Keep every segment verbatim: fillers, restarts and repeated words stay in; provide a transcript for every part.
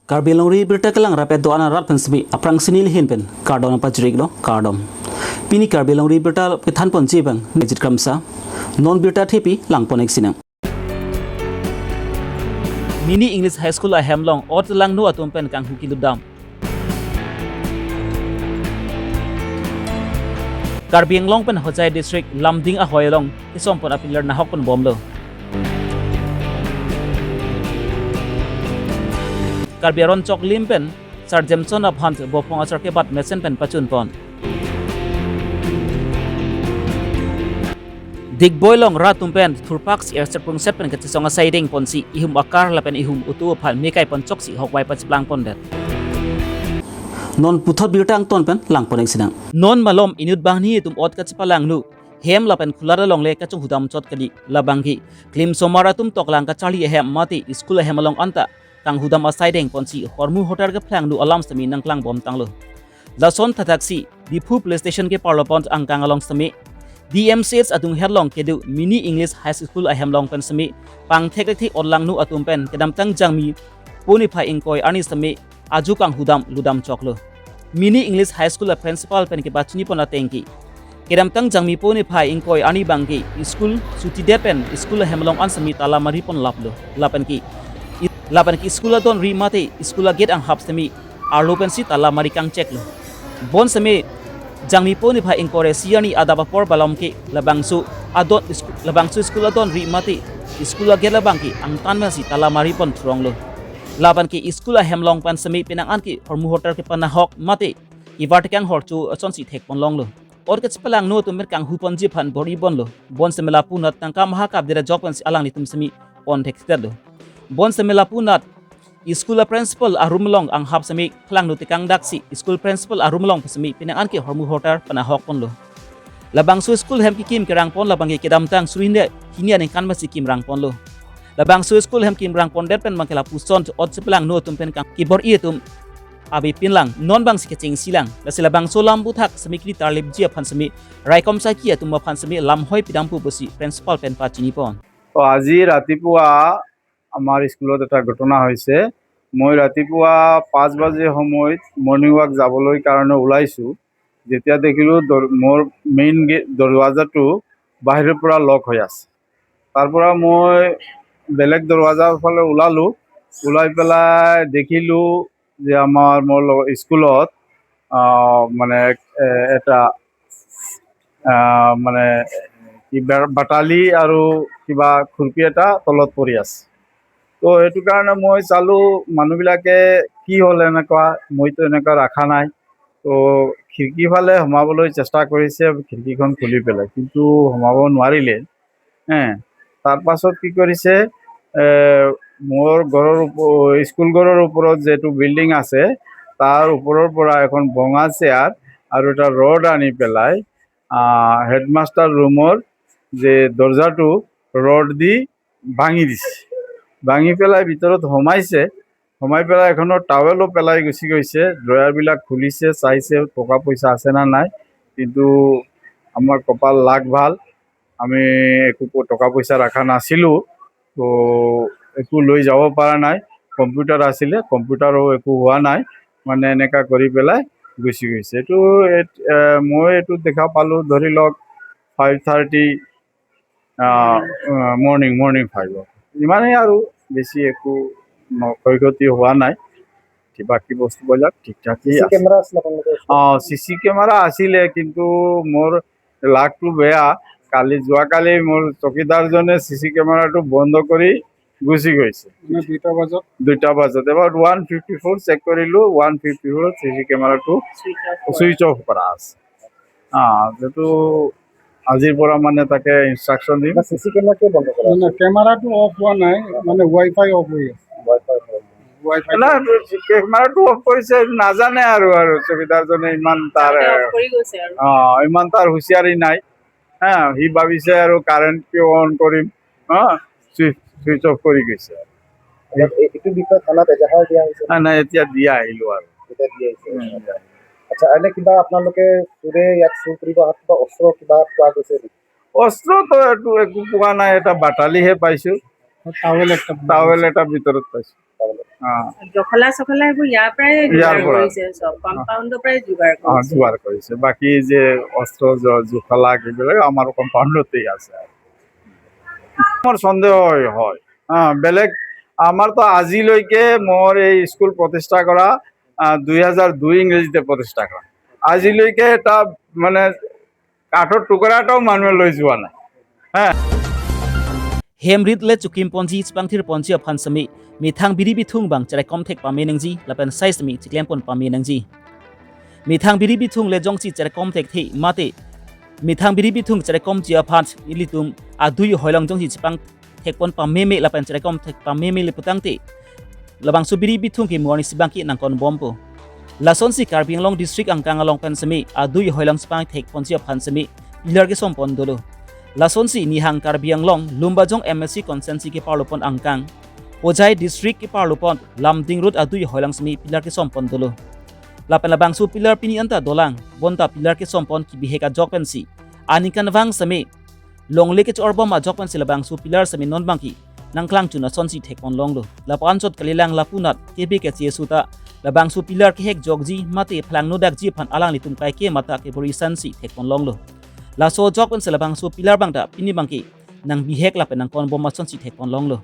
Karbi Longri Birta kelang rapet do-an arat pen semi aphrangsi neli ahin pen kardom pajir-iklo, kardom. Pini Karbi Longri Birta kethanponji abang Nejit Kramsa. Non birta thepi langpon-ik sinang. Mini English High School ahem along ot langno atum pen kanghu kelutdam. Karbi Anglong pen Hojai District Lumding ahoi along kesompon a-pillar nahok ponbomlo. Karbi Aron Choklim pen Sar Jameson aphan bophong achar kebat mesen pen pachunpon. Digboi along rat atum pen thurpak si erset prungset pen kachesong asai dengponsi ihum a-car lapen ihum auto aphan me kaiponchok si hokvai pacheplangpondet. Non puthot birta angton pen langpon-ik sinang. Non malom inut banghini atum ot kachepalangno, hem lapen kulat along le kachonghudam chot kali, labangke klim osomar atum toklang kacharli ahem mate school ahem along anta kanghudam asai dengponsi hormu hotar keplangno alam semi nangklangbomtanglo. Lason thathaksi Diphu Police Station keparlopon angkang along semi D M C H adunghet along kedo Mini English High School ahem along pen semi pangthek thekthe ot langno atum pen kedamtang Jangmi po niphai ingkoi arni semi ajo kanghudam lutdam choklo. Mini English High School a-principal pen kepachinipon atengke kedamtang Jangmi po niphai ingkoi arni abangke school chutidet pen school ahem along an semi tala maripon laplo. Lapenke, lapenke school adonri mate school a-gate anghap semi arlo pensi tala mari kangcheklo. Bon semi Jangmi po niphai ingkoi ra isi arni adap apor malomke labangso adon sku-, labangso school adonri mate school a-gate labangke angtan pensi tala maripon thuronglo. Lapenke school ahem along pen semi penang anke hormu hotar kepanahok mate ivar tekang horcho asonsi thekponlonglo. Ot kachepalangno atum pen kanghuponji aphan bor-ibomlo. Bon semi lapu anat tangka maha kapdet ajok pensi alanglitum semi pon thekthedetlo. Bon semi lapu anat school a-principal a-room along anghap semi phalangno tekangdaksi school principal a-room along semi penang anke hormu hotar panahokponlo. Labangso school hem kekim kerangpon labangke kedamtang suri hini, hini aningkan pensi kimrangponlo. Labangso school hem kimrangpondet pen abangke lapuson ot chepalangno atum pen kang kebor-i atum abipinlang, non abangsi kechengsilang. Lasi labangso alam aphuthak semi kri tarlipji aphan semi raikom saki atum aphan semi lamhoi pidampo pusi principal pen pachinipon. তো আজি ৰাতিপুৱা আমাৰ স্কুলত এটা ঘটনা হৈছে। মই ৰাতিপুৱা পাঁচ বাজি সময়ত মৰ্ণিং ৱাক যাবলৈ কাৰণে ওলাইছোঁ। যেতিয়া দেখিলোঁ দৰ-, মোৰ মেইন গে-, দৰৱাজাটো বাহিৰৰ পৰা লক হৈ আছে। তাৰ পৰা মই বেলেগ দৰৱাজাৰ ফালে ওলালোঁ, ওলাই পেলাই দেখিলোঁ যে আমাৰ মোৰ লগ-, স্কুলত, আহ, মানে, এ, এটা, আহ, মানে, কি বে-, বাটালি আৰু কিবা খুৰ্পি এটা তলত পৰি আছে। তো সেইটো কাৰণে মই চালোঁ মানুহবিলাকে কি হ'ল এনেকুৱা, মইতো এনেকুৱা ৰখা নাই। তো খিৰিকী ফালে সোমাবলৈ চেষ্টা কৰিছে, খিৰিকীখন খুলি পেলাই, কিন্তু সোমাব নোৱাৰিলে। হে, তাৰ পাছত কি কৰিছে, এ, মোৰ ঘৰৰ ওপ-, স্কুল ঘৰৰ ওপৰত যিটো বিল্ডিং আছে, তাৰ ওপৰৰ পৰা এখন ভঙা চেয়াৰ আৰু এটা ৰড আনি পেলাই, আহ, হেডমাষ্টাৰ ৰুমৰ যে দৰ্জাটো ৰড দি ভাঙি দিছে। ভাঙি পেলাই ভিতৰত সোমাইছে, সোমাই পেলাই এখনৰ টাৱেলো পেলাই গুচি গৈছে। ড্ৰয়াৰবিলাক খুলিছে, চাইছে টকা পইচা আছে না নাই, কিন্তু আমাৰ কপাল লাক ভাল, আমি একো প-, টকা পইচা ৰখা নাছিলোঁ, তো একো লৈ যাব পৰা নাই। কম্পিউটাৰ আছিলে, কম্পিউটাৰো একো হোৱা নাই, মানে এনেকা কৰি পেলাই গুচি গৈছে। এইটো এত-, এ, মই এইটো দেখা পালোঁ, ধৰি লওক, ফাইভ থাৰ্টি, আহ, আহ, মৰ্ণিং, মৰ্ণিং ফাইভ। ইমানেই আৰু, বেছি একো ন-, ক্ষয় ক্ষতি হোৱা নাই, বাকী বস্তুবিলাক ঠিক ঠাকেই চি চি আছে। কেমেৰা আছিলে আপোনালোকৰ ওচৰত? অ, চি চি কেমেৰা আছিলে, কিন্তু মোৰ লাকটো বেয়া। কালি, যোৱাকালি মোৰ চকীদাৰজনে চি চি কেমেৰাটো বন্ধ কৰি গুচি গৈছে। মানে দুইটা বজাত? দুইটা বজাত। এবাৰ ওৱান ফিফটি ফ'ৰ চেক কৰিলোঁ, ওৱান ফিফটি ফ'ৰ চি চি কেমেৰাটো ছুইচ অফ কৰা আছে। অ, যিটো আজিৰ পৰা মানে তাকে ইনষ্ট্ৰাকশ্যন দিম। চি চি কেমেৰা কিয় বন্ধ কৰা নাই, নাই, কেমেৰাটো অফ হোৱা নাই, মানে ৱাই ফাই অফ হৈ আছে। Wifi off. Wifi নাই, কেমেৰাটো অফ কৰিছে, এইটো নাজানে আৰু, আৰু চকীদাৰজনে ইমান তাৰ, তাতে অফ কৰি গৈছে আৰু। অ, ইমান তাৰ হুঁচিয়াৰী নাই। হা, সি ভাবিছে আৰু কাৰেণ্ট কিয় অন কৰিম, হা, ছুইচ, ছুইচ অফ কৰি গৈছে। আচ্ছা, এ-, এইটো বিষয়ে থানাত এজাহাৰ দিয়া হৈছে? নাই, নাই, এতিয়া দি আহিলোঁ আৰু। এতিয়া দি আহিছে। উম। আচ্ছা, এনে কিবা আপোনালোকে চোৰে ইয়াত চুৰ কৰিব অহাত কিবা অস্ত্ৰ কিবা পোৱা গৈছে নেকি? অস্ত্ৰতো এইটো একো পোৱা নাই, এটা বাটালিহে পাইছোঁ। টাৱেল এটা। টাৱেল এটা ভিতৰত পাইছোঁ। টাৱেল এটা। অ। জখলা চখলা এইবোৰ ইয়াৰ পৰাই ইয়াৰ যোগাৰ পৰা। কৰিছে, চব অ। কম্পাউণ্ডৰ পৰাই যোগাৰ অ, কৰিছে। যোগাৰ কৰিছে। বাকী যে অস্ত্ৰ জ-, জখলা এইবিলাক আমাৰ কম্পাউণ্ডতেই আছে। মোৰ সন্দেহ হয়, হয়। হা, বেলেগ আমাৰতো আজিলৈকে মোৰ এই স্কুল প্ৰতিষ্ঠা কৰা, আ, দুই হাজাৰ দুই ইংৰাজীতে প্ৰতিষ্ঠা কৰা। আজিলৈকে এটা মানে কাঠৰ টুকুৰা এটাও মানুহে লৈ যোৱা নাই। হা। Hem rit le chukim ponji chepangthir ponji aphan semi methang biri bithung abang cherekom thek pame nangji lapen sai semi cheklem pon pame nangji. Methang biri bithung le jongsi cherekom thekthe mate methang biri bithung cherekomji aphan ilitum adui hoilang jongsi chepang thek pon pameme lapen cherekom thek pameme le putangte labangso biri bithung ke mu arni si abangke nangkon bompo. Lasonsi Karbi Anglong District angkang along pen semi adui hoilang chepang thek ponji aphan semi pillar kesom pon dolo. Lasonsi nihang Karbi Anglong Lumbajong M A C constituency keparlo pon angkang Hojai District keparlo pon Lumding Road adui hoilang semi pillar kesom pon dolo. Lapen labangso pillar pini anta dolang, bonta pillar kesom pon kebihek ajok pensi aningkanvang semi longle kechor bom ajok pensi labangso pillar semi non abangke nangklang chun asonsi thek pon longlo. Lapu anchot kalilang lapunat kebe keche suta labangso pillar kehek jokji mate phelang nodakji aphan alanglitum kaike mata kebor-i sansi thek pon longlo. Laso ajok pensi labangso pillar abangta pini abangke nangbihek lapen nangkon bom asonsi thek pon longlo.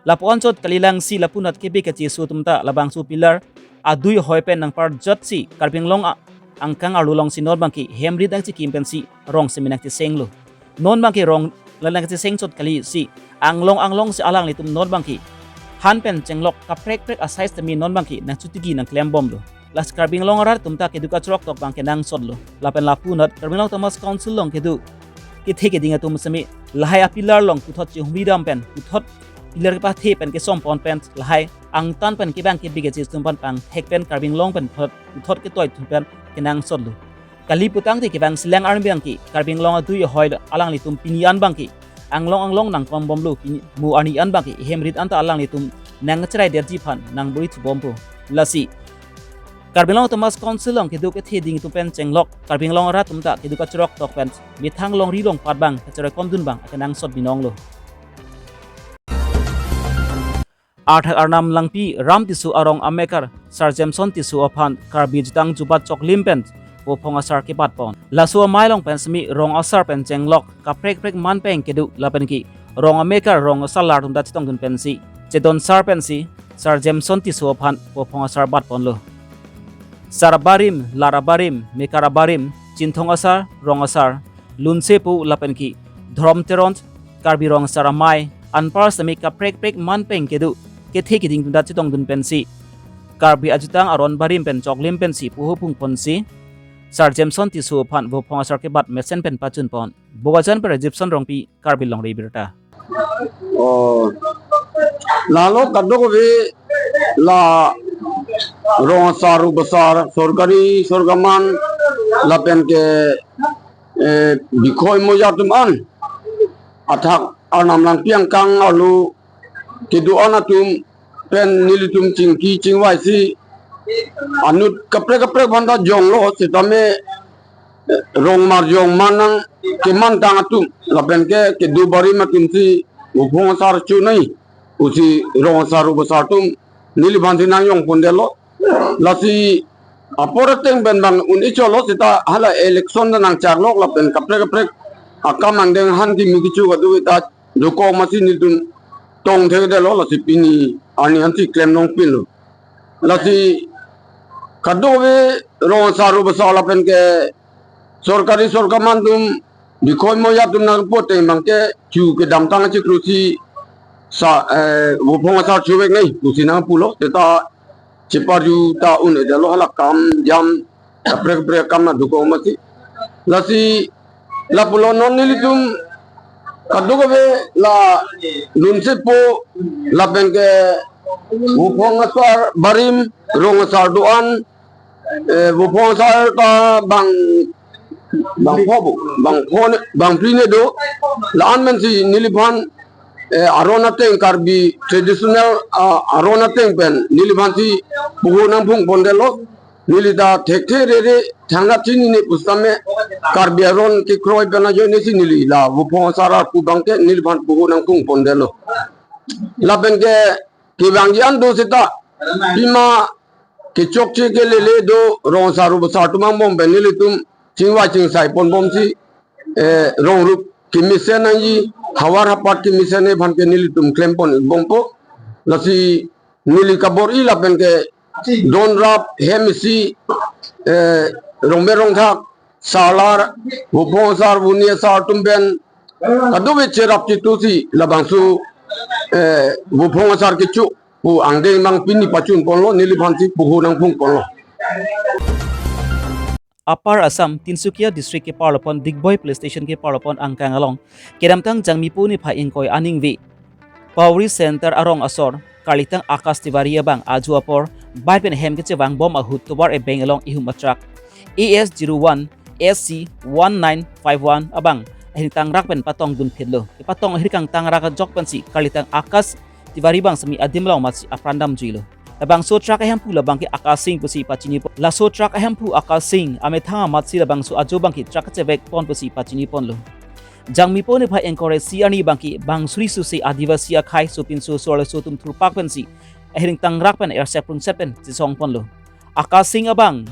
Lapu anchot kalilang si lapunat kebe keche su atum ta labangso pillar adui hoi pen nangparjatsi Karbi Anglong a-, angkang arlo alongsi non abangke hem rit nangchikim pensi rong semi nangchesenglo. Non abangke rong la nangcheseng chot kali si anglong anglong si alanglitum non abangke han pen chenglok kaprek prek asai semi non abangke nangchutiki nangklem bomlo. Lasi Karbi Anglong arat atum ta keduk kachrok tok abangke nangsotlo. Lapen lapunat Karbi Anglong Autonomous Council along kedo kethe keding atum semi lahai apillar along puthot chehumri dam pen puthot pillar kepathe pen kesom pon pen lahai angtan pen kebang kebe keche atum aphan pangthek pen Karbi Anglong pen puthot, puthot ketoi atum pen kenangsotlo. Kali putangte kevang selang arni abangke Karbi Anglong adui ahoi alanglitum pini an abangke anglong anglong nangkon bomlo, pini mu arni an abangke hem rit anta alanglitum nangcherai derji aphan nangbor-i thu bompo. Lasi Karbi Anglong Autonomous Council along kedo kethe keding atum pen chenglok Karbi Anglong arat atum ta keduk kachrok tok pen methang longri longpat abang kacherai komdun abang akenangsot binonglo. Arthak Arnam Langpi Ram Tisso arong amekar Sar Jameson Tisso aphan Karbi ajutang jubat choklim pen vophong asar kebat pon. Laso amei along pen semi rong asar pen chenglok kaprek prek man peng kedo lapen ke rong amekar rong asar lar atum ta chetongdun pensi chedon sar pensi Sar Jameson Tisso aphan vophong asar bat ponlo. Sar abarim, lar abarim, mekar abarim, Chinthong asar, rong asar, Lunsepo lapen ke Dhorom Teron, Karbi Rong Asar Amei anpar semi kaprek prek man peng kedo kethe keding atum ta chetongdun pensi Karbi ajutang aron barim pen choklim pensi puho phung ponsi Sar Jameson Tisso aphan vophong asar kebat mesen pen pachun pon. Bokajan pen Rajibson Rongpi, Karbi Longri Abirta. Oh, lalo kadokave la rong asar, rup asar, sorkari, sorkaman, lapen ke, eh, bikhoi moja atum an, Arthak Arnam Langpi angkang arlo kedo-an atum pen nelitum chingki chingvaisi anut kaprek kaprek aphanta jonglo, sitame rong mar jong manang kemantang atum lapen ke kedo barim atum si vophong asar chonai pusi rong asar, rup asar atum neliphan si nangjong pondetlo. Lasi apor ateng pen bang un-e cholo seta hala election ta nangchaklok lapen kaprek kaprek akam angdeng han kimi kichu kadu ta dokok masi nelitum tong thekdetlo, lasi pini arni ansi klem nangpinlo. Lasi kadokave rong asar, rup asar lapen ke sorkari sorkaman atum bikhoi moja atum nangpo ateng abang ke chu kedamtang achiklo si sa, eh, vophong asar chovek nai pusi nangpulo, seta cheparju ta un-edetlo, hala kam jam kaprek kaprek akam nangdokok masi. Lasi lapulo non nelitum kadokave la Lunsepo lapen ke vophong asar barim, rong asar do-an, eh, vophong asar ta bang, bang pho bo, bang pho ne, bang phli ne do, la-an pensi neliphan, eh, aron ateng Karbi traditional, ah, aron ateng pen neliphan si puho nangphung pondetlo. Neli ta thekthe rere thangnat chinine pusitame Karbi aron kekroi pen ajoine si neli la vophong asar arpu abang ke neliphan puho nangphung pondetlo. Lapen ke kevangji an do seta, pima kechokche kelele do rong asar rup asar atum angbong pen nelitum chingvai chingsai ponbomsi, eh, rong rup kemesen nangji, havar hapat kemesen aphan ke nelitum klem pon bompo. Lasi neli kabor-i lapen ke don rap hem isi, eh, rongbe rongthak, salar, buphong asar, buni asar atum pen kadokave cherap chetusi labangso, eh, buphong asar kecho pu angdeng abang pini pachun ponlo, neliphansi puhu nangphung ponlo. Upper Assam, Tinsukia District keparlo pon Digboi Police Station keparlo pon angkang along kedamtang Jangmipo niphai ingkoi aningve Pauri Center arong asor, karlitang Akash Tiwari abang ajo apor bike pen hem kechevangbom ahut tovar ebeng along ihum a truck A S zero one S C one nine five one abang ahirtangrak pen patong dunphitlo. Kepatong ahirtangrak ajok pensi karlitang Akash Tiwari abang semi adim along matsi apran damjuilo. Labangso truck ahemphu labang ke Akash Singh pusi pachini pon. Laso truck ahemphu Akash Singh amethang amatsi labangso ajo abang ke truck chevek pon pusi pachini ponlo. Jangmipo niphai ingkoi ra isi arni abang ke bang suri suse Adivasi akhei sopinso so-arloso atum thurpak pensi ahirtangrak pen ersep rungset pen chesong ponlo. Akash Singh abang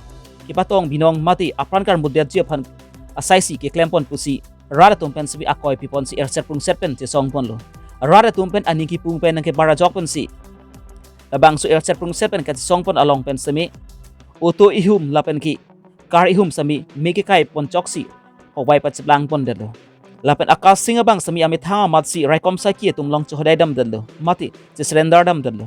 kepatong binong mate apran karmudetji aphan asaisi keklem pon pusi rat atum pen semi akoi piponsi ersep rungset pen chesong ponlo. Rat atum pen aning kipung pen nangkebar ajok pensi labangso ersep rungset pen kachesong pon along pen semi auto ihum lapen ke car ihum semi me kekai pon choksi hokvai pacheplang pondetlo. Lapen Akash Singh abang semi amethang amatsi raikom saiki atum along chohodai damdetlo, mate chesurrender damdetlo.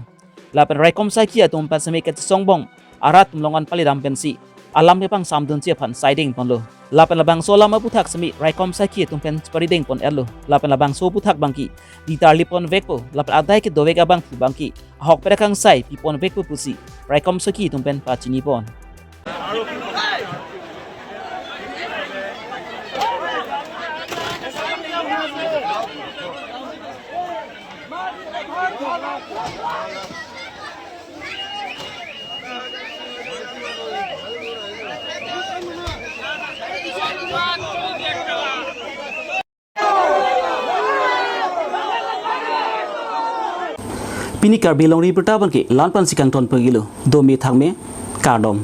Lapen raikom saiki atum pen semi kachesongbom arat atum along an pali dam pensi alam kepangsamdunji aphan saideng ponlo. Lapen labangso alam aputhak semi raikom saiki atum pen chepari deng pon-etlo. Lapen labangso aputhak abang ke ditar li ponvekpo. Lapen adai kedovek abangphu abang ke ahokpet akangsai pi ponvekpo pusi raikom saiki atum pen pachini pon. Pini Karbi Longri Abirta abang ke la-an pensi kangton pagilo. Dome thakme, kardom.